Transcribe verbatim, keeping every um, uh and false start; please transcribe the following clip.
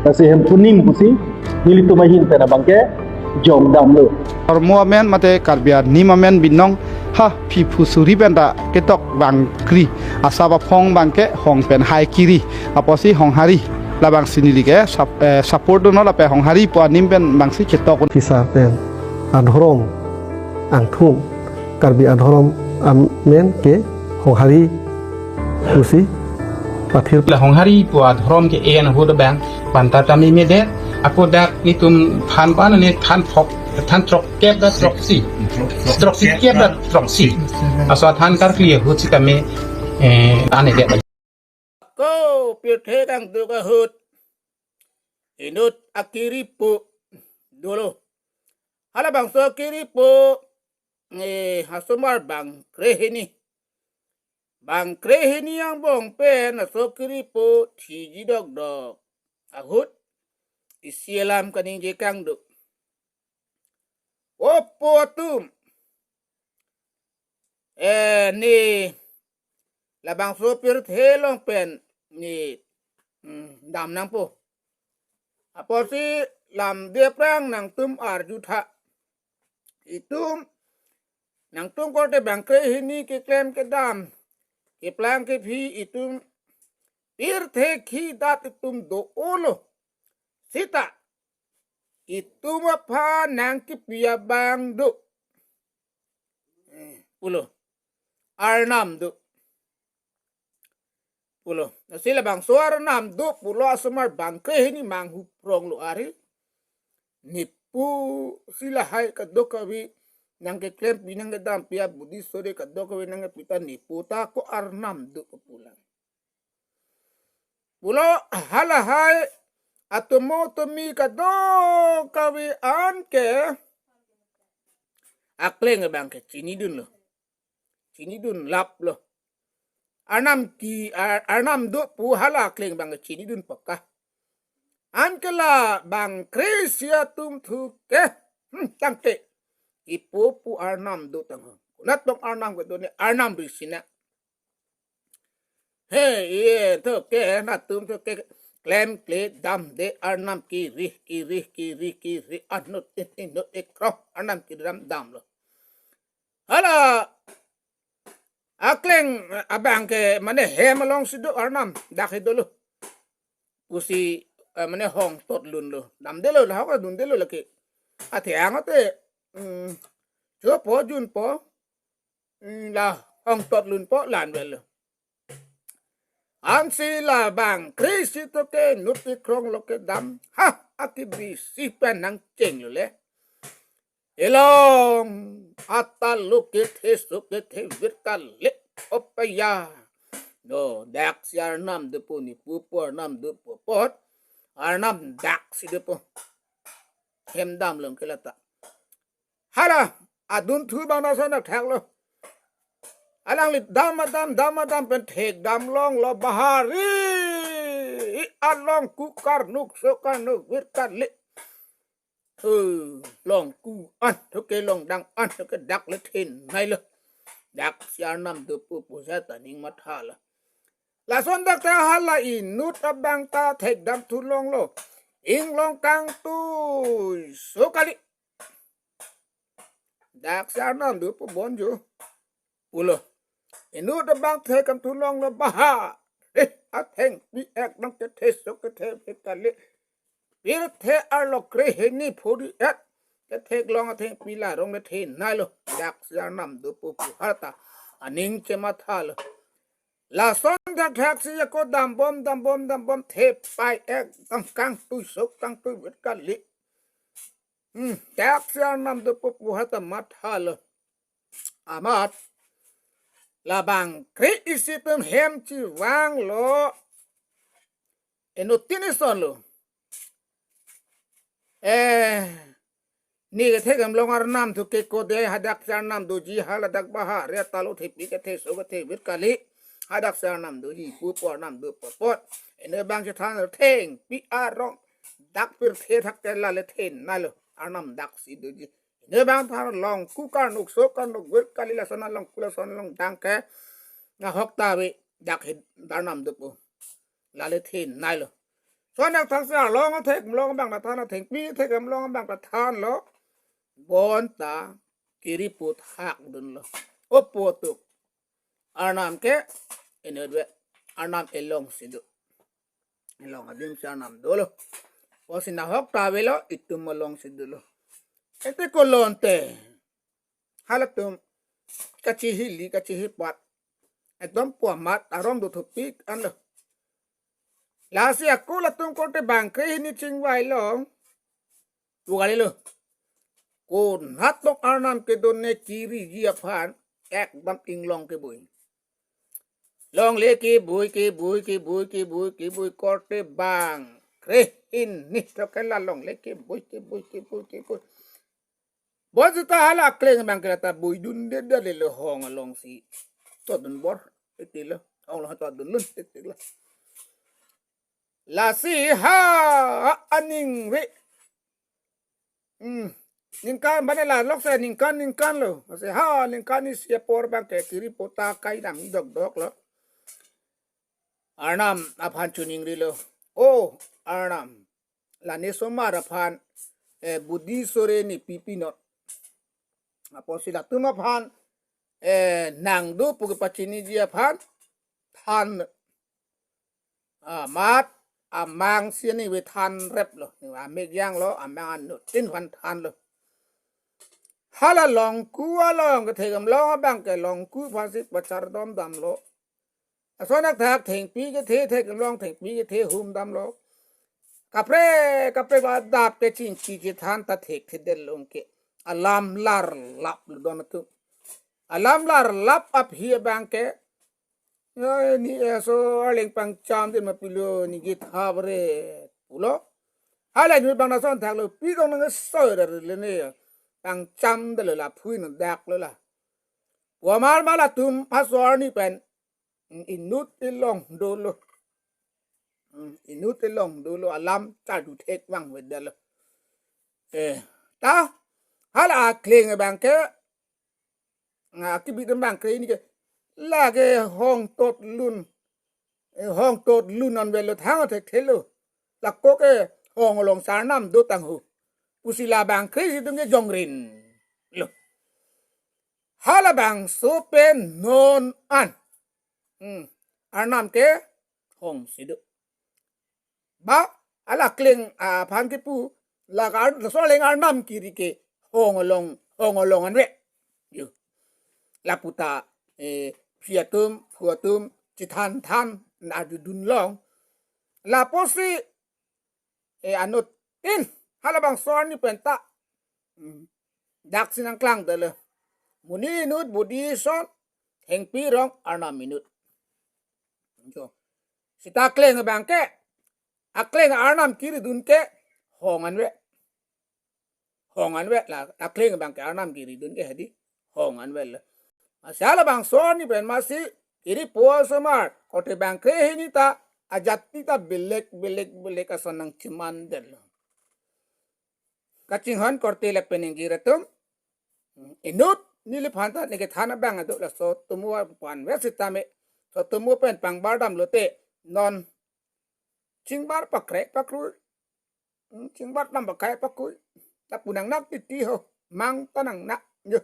Lasi Hemphu anim pusi nelitum ahin pen abangke jongdamlo. Dhormo amen mate Karbi anim amen binong ha phiphu suri penta ketok bangkri, asap aphong abangke hong pen hai kiri, apotsi Honghari labangsi neli ke sap-, eh, support dunlo, lapen Honghari pu anim pen abangsi ketok. Phisar pen adhorom angthun, Karbi adhorom amen ke Honghari pusi pathir. La Honghari pu adhorom ke en ahut abang panta tame medet, ako dak nelitum than pan ne than phok, than throkkep ra throksi, throksi kep ra throksi. Aso than karkli ahut sitame, eh, ane det. Ko pirthe kangduk ahut inut akiri pu dolo. Halabangso akiri pu, eh, asomar bangkre hini. Bangkre hini angbong pen laso akiri pu thiji dokdok ahut isi alam kaningje kangduk. O po atum, eh, ne labangso pirthe along pen ne, mm, dam nangpo. Apotsi lamde aphrang nangtum arjutha. Itum, nangtum korte bangkre hini keklem kedam, keplang kephi itum pirthe khi dat itum do-olo. Sita itum aphan nangkipi abang do. Eh, pulo. Arnam do. Pulo. Lasi labangso arnam do pulo asomar bangkre hini manghu pronglo ari. Nepu si lahai kadokave nangkeklempi nangkedampi a-Buddhist sore kadokave nangkepi ta nepu ta ko arnam do pu lang. Pulo halahai atomo tomi kadokave anke akleng abangke chinidunlo. Chinidun laplo. Arnam ke, ar-, arnam do pu hala akleng abangke chinidun pakka. Anke labangkre isi atum thu ke, hmm, tangte ipo pu arnam do tang ho. Konat tong arnam kedo ne, arnam ri sina. He, ye, thu ke, nangtum thu ke, klemkle damde arnam kiri, kiri, kiri, kiri, anut, in, inut, ikrong, arnam kiri dam, damlo. Hala, akleng abangke, mane hem alongsi do arnam, dak he dolo. Pusi, eh, mane hong tot lunlo. Damdelo, lahok la dundelo lake. Athe ang ate, mm, chopo, junpo, mm, la hong tot lunpo, la-an avelo. Ansi labangkre isi to ke inut ikrong lo kedam. Ha, akibisi pen nangchenglo le. Elong, ata lo kethe so kethe vir kali. Opaya. No, daksi arnam dopo, nepu pu arnam dopo apot. Arnam daksi dopo. Hem damlo ke lata. Hala, adun thu abang lason thaklo. Alangli dam adam, dam adam pen thekdam longlo bahari. Along ku karnuk so karnuk vir kali. Thu longku an, thu ke longdang an, thu ke dak le thin nailo. Daksi arnam dopo pu seta ning mathalo. Lason dak ta hala inut abang ta thekdam thu longlo. Inglong kangtui so kali. Daksi arnam dopo bonjo. Pulo. Inut abang thekdam thu longlo baha. Eh, athengpi ek nangkethe so kethe vir kali. Pirthe arlo krehini phuri et. Ketheklong athengpi la rong le thin nailo. Daksi arnam dopo pu hata aning chemathalo. Lason dak thaksi ako dambom, dambom, dambom, thepai ek, kang, kangtui so, kangtui vir kali. Hmm, daksi arnam dopo pu hata mathalo. Amat, labangkre isi atum hem chevanglo. Inuttin isonlo. Eh, ne kethekdam long arnam thu ke kode, hadak si arnam doji, haladak baha, re talo thepi kethe so kethe vir kali. Hadak si arnam doji, pu pu arnam dopo apot. Inut abang chethan thengpi arong. Dak pirthe thak te la le thin nailo. Arnam daksi doji. Inut abang than longku karnuk so karnuk vir kali, lason longku lason longdang ke. Nahok ta ave dak he arnam dopo. La le thin nailo. Lason athak si arlong athek, arlong abang ta than, athengpi athek arlong abang ta thanlo. Bonta kiri pu thakdunlo. Opo tuk. Arnam ke inut ave. Arnam elong si do. Elong adim si arnam dolo. Pusi nahok ta avelo, itum along si dolo. Ete ko lote, halatum kachihili, kachihipat, ekdom pu amat arong do thupik anlo. Lasi ako latum korte bangkre hini chingvailo. Pu kalilo. Konat tok arnam kedun ne kiriji aphan, ekdom inglong keboi. Longle keboi, keboi, keboi, keboi, keboi, korte bangkre hini tok ke la longle keboi, keboi, keboi, keboi. Bonta hala akleng abang ke la ta boidunde dalelo hong along si. Totdun bor, titilo. Hong along totdunlun, titilo. Lasi ha, ha, aningve. Hmm. Ningkan, mane la lok se ningkan, ningkan lo. Lasi ha, ningkan isi apor abang ke kiri pu ta kai dam dokdok lo. Arnam aphan chiningrilo. O Arnam, la ne osomar aphan, eh, buddhi sore ne pipi non. Apotsi latum aphan, eh, nang do pu kepachiniji aphan than. Amat amang si ne ve than rep lo. Ne amek yang lo, amang anut tin aphan thanlo. Hala longku along kethek arlong abang ke longku aphan si pachardom damlo. Lason athak thengpi kethe, thek arlong thengpi kethe hum damlo. Kaprek kaprek adap kechingki chethan ta thekthedetlo ke. Alam larlap lo don atum. Alam larlap aphi abang ke. Ya, ne eso arleng pangcham din ma pilo, ne git habre pulo. Hala inut abang lason thaklo, pi dong nang soi ra le ne. Pangcham dalo la phui nang daklo la. Pu amat ma latum phaso arni pen inut elong dolo. Hmm, inut elong dolo, alam chardu thek vangvedetlo. Eh, ta hala akleng abang ke, nga kibit abang kre hini ke, lake hong totlun. Eh, hong totlun non avelo, thang thekthelo. Lako ke hong along si arnam do tangho. Pusi la bangkre si atum ke jongrinlo. Halabangso pen non an. Hmm. Arnam ke hong si do. Ba, hala akleng aphan kepu, la kar, laso akleng arnam kiri ke hong along, hong along anve. Yo. Lapu ta, eh, phi atum, phu atum, chethanthan, na dudun long. Lapusi, eh, anuttin, halabangso arni pen ta. Hmm. Dak si nangklangdetlo. Muni inut, buddhi ison, thengpi rong, arnam inut. Jo. Seta akleng abang ke, akleng arnam kiridun ke, hong anve. Hong anve la, akleng abang ke arnam kiridun ke hadi, hong anvelo. Lasi halabangso arni pen masi, kiri pu osomar, korte bangkre hini ta, ajati ta belek, belek, belek ason nangchemandetlo. Kachinghon korte lek pen ingjir atum. Inut neliphan ta ne kethan abang ado, laso atomo aphan ve sitame. Laso atomo pen pangbar damlote. Non chingbar pakrek pakrui. Hmm, chingbar dam pakrek pakrui. Lapu nangnak titi ho. Mang ta nangnak. Yo.